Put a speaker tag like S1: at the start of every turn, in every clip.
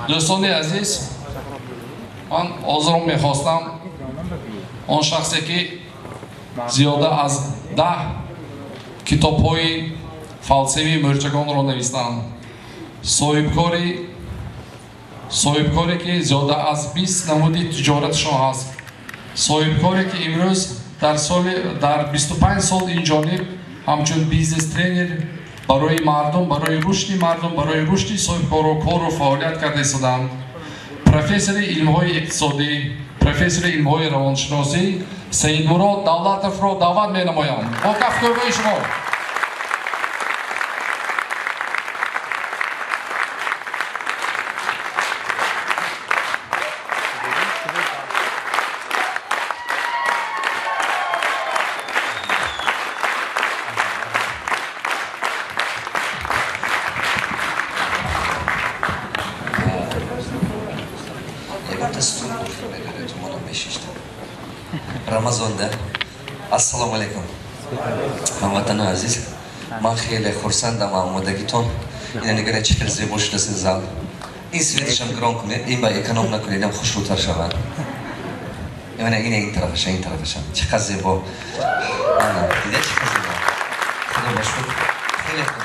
S1: Дӯстони азиз, ман ҳозирон мехостам он шахсе ки зиёда аз 10 китобҳои фалсафии мӯрчагонро навистанд, соҳибкоре ки зиёда аз 20 намуди тиҷоратшон ҳаст, соҳибкоре ки имрӯз дар 25 сол инҷониб ҳамчун бизнес-тренер барои мардум, барои рушди мардум, барои рушди соҳибкору кору фаъолият карда истоданд, профессори илмҳои иқтисодӣ, профессори илмҳои равоншиносӣ Саидмурод Давлатовро даъват менамоям. Бо кафкӯбии шумо.
S2: Рамазонда. Ассалому алайкум. Ҳамватанони азиз, ман хеле хурсандам омодагитон. Ина нигаред, чӣ хел зебо шудааст ин зал. Ин светашам гирон кунед, ин ба эконом накунед, инам хушрӯтар шавад. Ина ин тарафаша, ин тарафаша. Чӣ қадр зебо. Дида чӣ қадр зебо. Худо ба шукр. Хеле хуб.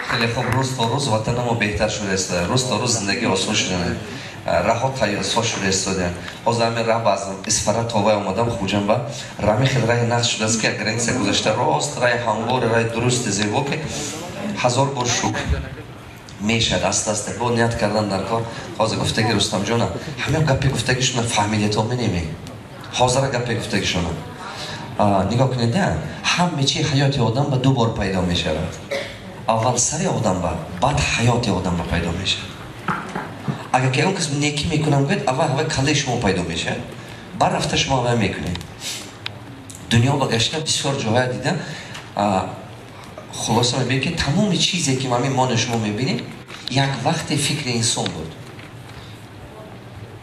S2: Хеле хуб, рӯз то рӯз ватанамо беҳтар шудааст. Рӯз то рӯз зиндагӣ осон шудааст. Раҳо соз шуда истода. Ҳозир ҳамин раҳ ба аз Исфара то вай омадам Хуҷанба, рами хел раҳи нақш шудааст, ки граница гузашта рост, раҳи ҳамвори, раҳи дурусти зебо, ки ҳазор бор шукр мешавад аста аста бо ният кардан дар кор. Ҳозир гуфтаги Рустамҷона, ҳамин гапи гуфтагишона фаҳмидето менеме. Ҳозира гапи гуфтагишона. Нигоҳ кунед, ҳаме чи ҳаёти одам ба ду бор пайдо мешавад. Аввал сари одам ба, баъд ҳаёти одам ба пайдо мешавад. Агар ки он кас некӣ мекунам гӯяд, аввал ҳавай каллаи шумо пайдо мешавад, баъд рафта шумо аввал мекунед. Дунё ба гашта бисёр ҷоҳая дида, хулоса мебинем, ки тамоми чизе ки ҳамин мони шумо мебинед, як вақте фикри инсон буд.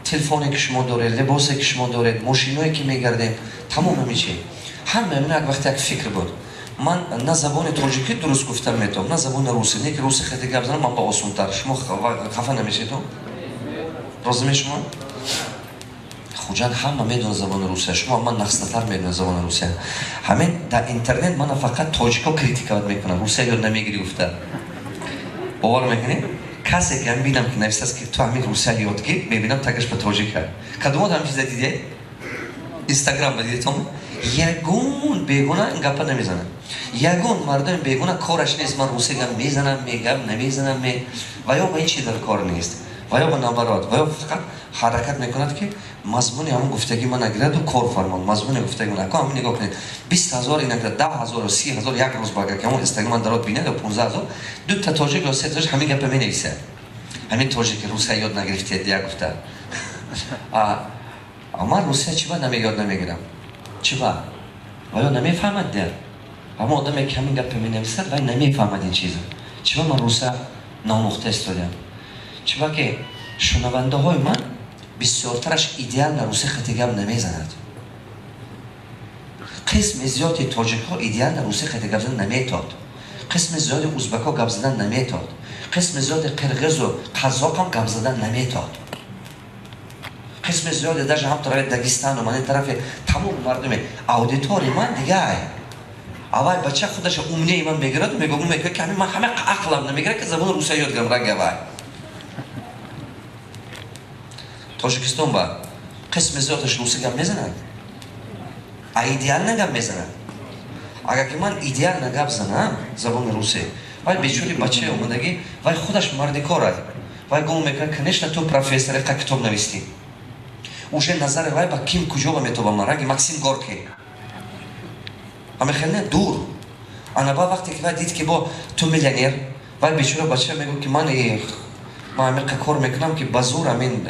S2: Телефоне ки шумо доред, либосе ки шумо доред, мошиное ки мегардем, тамом ҳамин чи. Ҳама ҳамин як вақте як фикр буд. Ман на забони тоҷикӣ дуруст гуфтан метавонам, на забони русӣ. Не ки русӣ хати гап занам, ман ба осонтар. Шумо хафа намешавед? Розӣ мешумо? Хуҷанд ҳама медонад забони русия, шумо ман нақстатар медонед забони русия. Ҳамин дар интернет мана фақат тоҷико критикават мекунам, русия ёд намегирӣ гуфта. Бовар мекунед? Касе ки ҳам бинам ки нависааст, ки ту ҳамин русия ёд гир, мебинам тагаш ба тоҷика. Кадомот ҳамин чиза дидед? Инстаграм ба дидетон? Ягон бегуна ин гапа намезанад. Ягон мардуми бегуна кораш нест, ман русия гап мезанам, мегап намезанам, ва ё ба ин чи дар кор нест. Ва ё ба наоборот, ва ё фақат ҳаракат мекунад, ки мазмуни ҳамон гуфтагӣ ман нагираду кор фармон. Мазмуни гуфтагӣ ман ҳамин нигоҳ кунед. 20 000 инагирад, 10 000, 30 000 як рӯз ба агар ки ҳамон инстаграм ман дарод бинад, ё 15 000, дута тоҷик ё се тоҷик ҳамин гапа менависад. Ҳамин тоҷики русия ёд нагирифтед, як гуфта. Ман русия чӣ ба ёд намегирам? Чӣ ба? Ва ё намефаҳмад дер. Ҳамон одаме ки ҳамин гапа менависад, вай намефаҳмад ин чиза. Чӣ ба ман русия наомӯхта истодиам? Чӣ ба ки шунавандаҳои ман бисёртараш идеально русӣ хати гап намезанад. Қисми зиёди тоҷикҳо идеально русӣ хати гап задан наметод. Қисми зиёди узбакҳо гап задан наметод. Қисми зиёди қирғизу қазоқам гап задан наметод. Қисми зиёди даже ҳам тарафи Дагистану ман ин тарафи тамоми мардуми аудитории ман дигай. Авай бача худаша умнее ман мегираду мегӯ, мегӯяд, ки ҳамин ман ҳама ақлам намегирад, ки забони русия ёд гирам ранги авай. Тоҷикистон ба қисми зиёдаш русӣ гап мезанад, а идеально гап мезанад. Агар ки ман идеально гап занам забони русӣ, вай бечори бачаи омадагӣ, вай худаш мардикор аст, вай гумон мекунад, конечно, ту профессор, қа китоб навистӣ. Уже назари вай ба ким куҷо ба метобам ман, ранги Максим Горький. Ҳама хел не дур. Ана ба вақте ки вай дид, ки бо ту миллионер, вай бечора бача мегӯ, ки ман ҳамин кор мекунам, ки ба зур ҳамин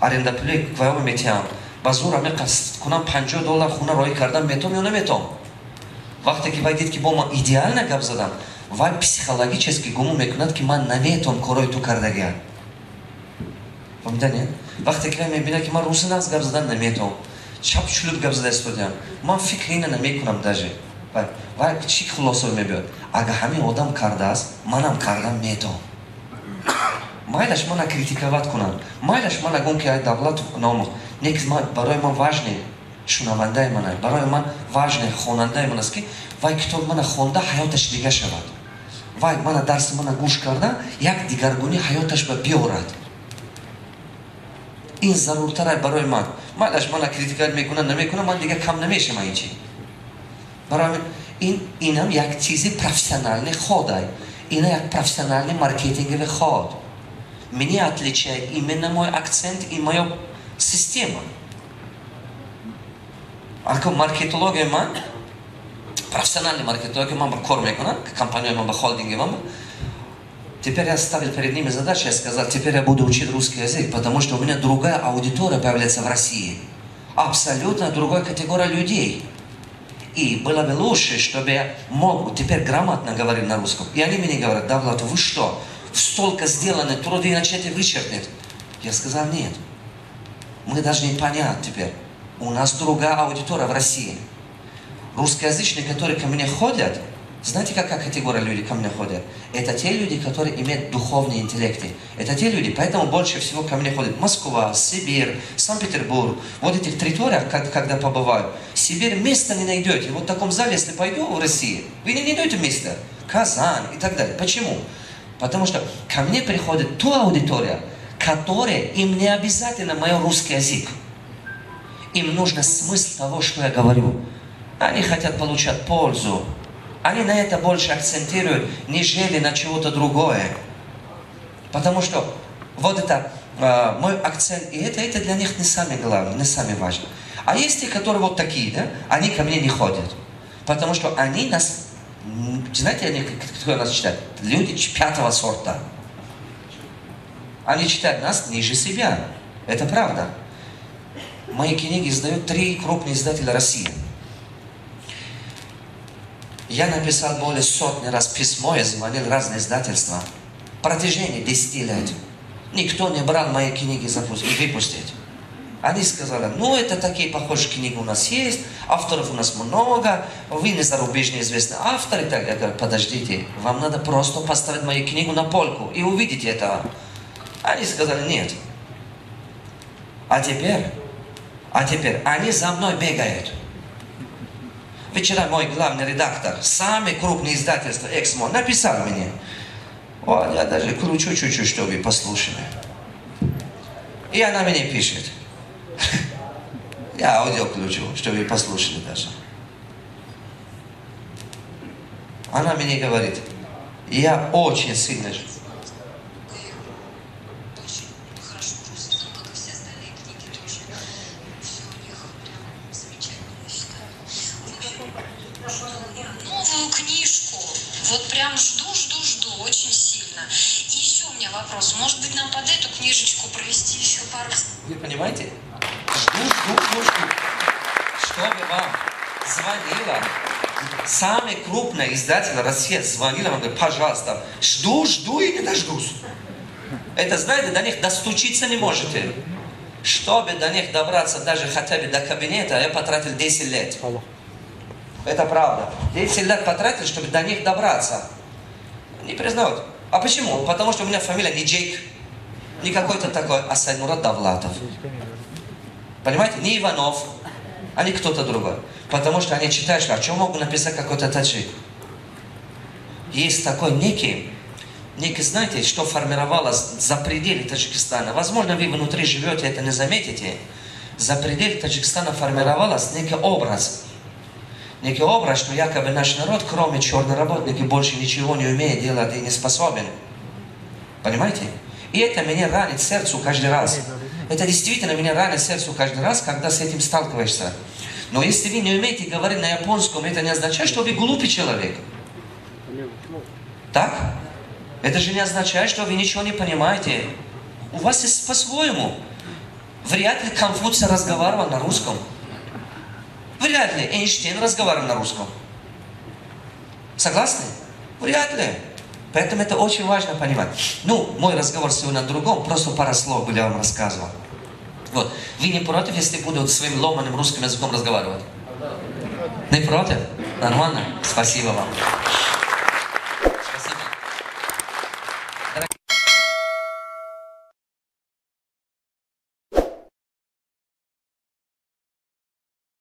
S2: аренда пули вайома метиҳам, ба зур ҳамин кунам, $50 хона роҳӣ кардан метавом ё наметавом. Вақте ки вай дид, ки бо ман идеально гап задам, вай психологически гумон мекунад, ки ман наметавом корҳои ту кардагиам. Фаҳмидане? Вақте ки вай мебинад, ки ман руси нағз гап задан наметавом, чап чулуб гап зада истодиам, ман фикри ина намекунам даже. Вай чӣ хулоса мебиёд? Агар ҳамин одам кардааст, манам кардан метавом. Майлаш мана критиковать кунам, майлаш мана гум ки ай Давлатов номух. Некис барои ман важный шунавандаи ман, барои ман важный хонандаи ман аст, ки вай китоб мана хонда, ҳаёташ дига шавад. Вай мана дарси мана гӯш карда, як дигаргунӣ ҳаёташ ба биёрад. Ин заруртар барои ман. Майлаш мана критиковать мекунам, намекунам, ман дига кам намешавам ин чи. Барои ин инам як чизи профессиональный ход ай. Ина як профессиональный маркетинговый ход. Меня отличает именно мой акцент и моя система. Ако маркетологи ман, профессиональный маркетологи ман ба кор мекунам, компанияи ман ба холдинги ман. Теперь я ставил перед ними задачу, я сказал: теперь я буду учить русский язык, потому что у меня другая аудитория появляется в России. Абсолютно другая категория людей. И было бы лучше, чтобы я мог теперь грамотно говорить на русском. И они мне говорят: Давлат, вы что, столько сделаны труды начать вычеркнуть? Я сказал: нет. Мы должны понять теперь. У нас другая аудитория в России. Русскоязычные, которые ко мне ходят, знаете, какая категория людей ко мне ходят? Это те люди, которые имеют духовный интеллект. Это те люди, поэтому больше всего ко мне ходят Москва, Сибирь, Санкт-Петербург. Вот этих территориях, когда побываю, Сибирь места не найдете. Вот в таком зале, если пойду в России, вы не найдете места. Казань и так далее. Почему? Потому что ко мне приходит та аудитория, которая им не обязательно мой русский язык. Им нужно смысл того, что я говорю. Они хотят получать пользу. Они на это больше акцентируют, нежели на чего-то другое. Потому что вот это мой акцент, и это для них не самое главное, не самое важное. А есть те, которые вот такие, да, они ко мне не ходят. Потому что они нас, знаете, они, кто нас читает? Люди пятого сорта. Они читают нас ниже себя. Это правда. Мои книги издают 3 крупных издателя России. Я написал более сотни раз письмо, я звонил в разные издательства. В протяжении 10 лет. Никто не брал мои книги выпустить. Они сказали: ну это такие похожие книги у нас есть, авторов у нас много, вы не зарубежные известные авторы. Так я говорю: подождите, вам надо просто поставить мою книгу на полку и увидите это. Они сказали: нет. А теперь они за мной бегают. Вчера мой главный редактор, самый крупный издательство «Эксмо», написал мне. Вот, я даже кручу чуть-чуть, чтобы вы послушали. И она мне пишет. Я аудио включу, чтобы вы послушали даже. Она мне говорит: я очень сильно...
S3: Новую книжку. Вот прям жду, жду, жду, очень сильно. И еще у меня вопрос. Может быть, нам под эту книжечку провести еще пару...
S2: Вы понимаете? Жду, жду, жду, жду. Чтобы вам звонила самый крупный издатель России, звонила вам, говорит: пожалуйста, жду, жду и не дождусь. Это, знаете, до них достучиться не можете. Чтобы до них добраться даже хотя бы до кабинета, я потратил 10 лет. Это правда. 10 лет потратил, чтобы до них добраться. Не признают. А почему? Потому что у меня фамилия не Джейк, не какой-то такой, а Саидмурод Давлатов. Понимаете? Не Иванов, а не кто-то другой. Потому что они читают, что о чем могу написать какой-то таджик. Есть такой некий, знаете, что формировалось за пределы Таджикистана. Возможно, вы внутри живете, это не заметите. За пределы Таджикистана формировалось некий образ. Некий образ, что якобы наш народ, кроме черной работники, больше ничего не умеет делать и не способен. Понимаете? И это меня ранит сердцу каждый раз. Это действительно меня ранит сердцу каждый раз, когда с этим сталкиваешься. Но если вы не умеете говорить на японском, это не означает, что вы глупый человек. Так? Это же не означает, что вы ничего не понимаете. У вас есть по-своему. Вряд ли Конфуций разговаривал на русском. Вряд ли Эйнштейн разговаривал на русском. Согласны? Вряд ли. Поэтому это очень важно понимать. Ну, мой разговор сегодня о другом, просто пару слов я вам рассказывал. Вот. Вы не против, если буду своим ломаным русским языком разговаривать? Не против? Нормально? Спасибо вам.